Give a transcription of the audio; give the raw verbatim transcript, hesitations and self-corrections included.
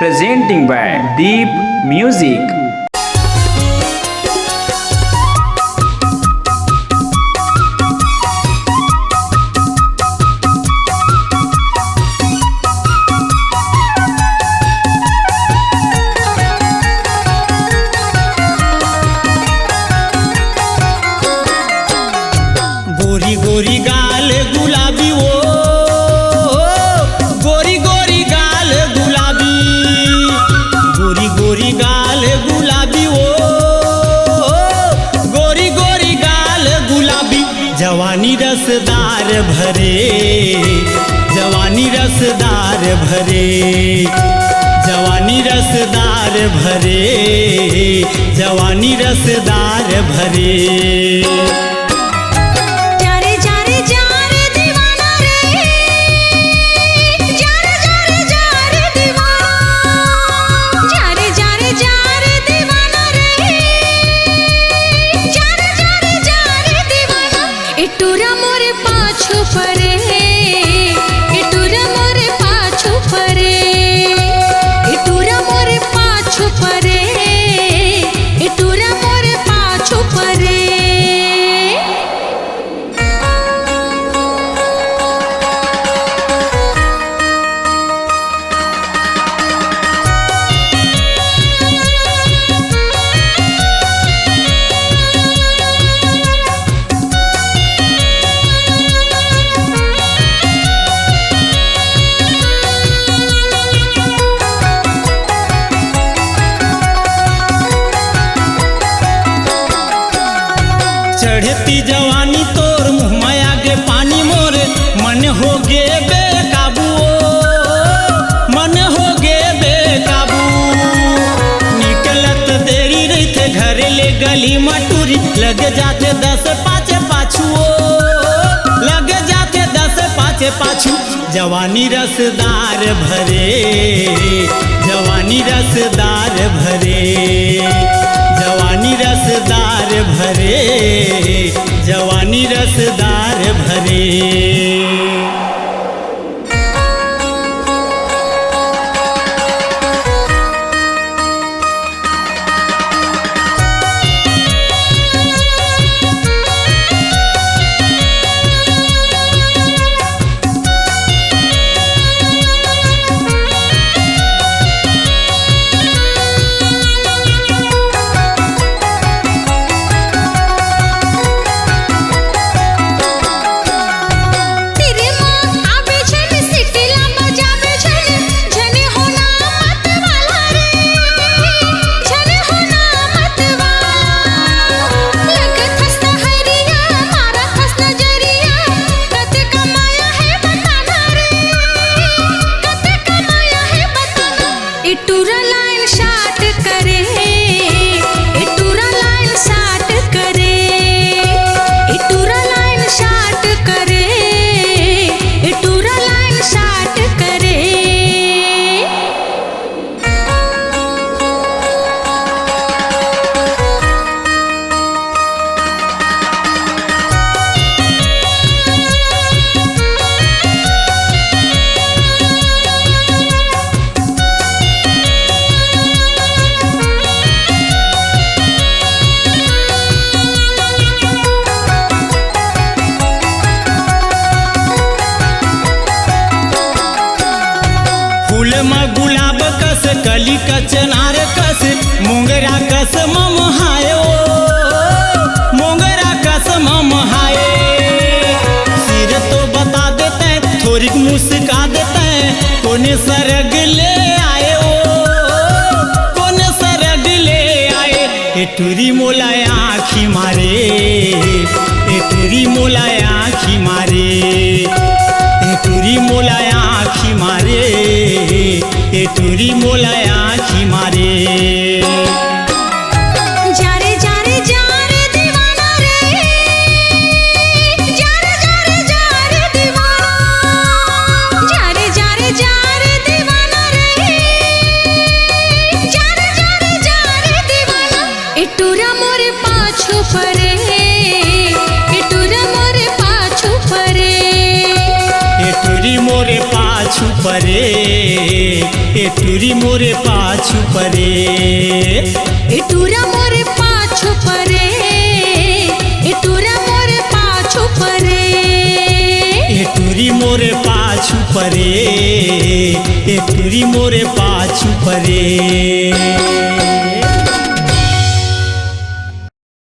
Presenting by Deep Music। गोरी गोरी गाल गुलाबी ओ, गोरी गोरी गाल गुलाबी, गोरी गोरी गाल गुलाबी ओ, गोरी गोरी गाल गुलाबी। जवानी रसदार भरे, जवानी रसदार भरे, जवानी रसदार भरे, जवानी रसदार भरे। जा रे, जा रे, जा रे दीवाना रे। जा रे, जा रे, जा रे दीवाना। जा रे, जा रे, जा रे दीवाना रे। जा रे, जा रे, जा रे दीवाना। ए टूरा मोरे पाछू परे, ए टूरा मोरे पाछू परे, ए टूरा मोरे पाछू परे, ए टूरा मोरे पाछू परे। चढ़ती जवानी तोर मुँह में आगे पानी मोर, मन हो गे बेकाबू ओ, मन हो गे बेकाबू। निकलत देरी रहिथे घर ले गली म टूरी, लग जाथे दस पाँच पाछू ओ, लग जाथे दस पाँच पाछू। जवानी रसदार भरे, जवानी रसदार भरे, जवानी रसदार भरे, जवानी रसदार भरे। ए टूरा लाइन शाट करे, ए टूरा लाइन शाट करे, ए टूरा लाइन शाट करे, ए टूरा लाइन शाट करे। फूल म गुलाब कस, कली कचनार कस, मोंगरा कस मम हाय ओ, मोंगरा कस मम हाय। सिर तो बता देते, थोरिक मुस्का देते, कोने सरग ले आए ओ, कोने सरग ले आए। ए टूरी मोला आँखी मारे, ए टूरी मोला आँखी मारे, ए टूरी मोला आँखी मारे, ए टूरी मोला आँखी मारे। जा रे, जा रे, जा रे दीवाना रे। जा रे, जा रे, जा रे दीवाना। जा रे, जा रे, जा रे दीवाना रे। जा रे, जा रे, जा रे दीवाना। ए टूरा मोरे पाछू परे, ए टूरा मोरे पाछू परे। ए टूरी मोरे पाछू पाछू परे, ए टूरी मोरे पाछू परे। ए टूरा मोरे पाछू परे, ए टूरा मोरे पाछू परे। ए टूरी मोरे पाछू परे, ए टूरी मोरे पाछू परे।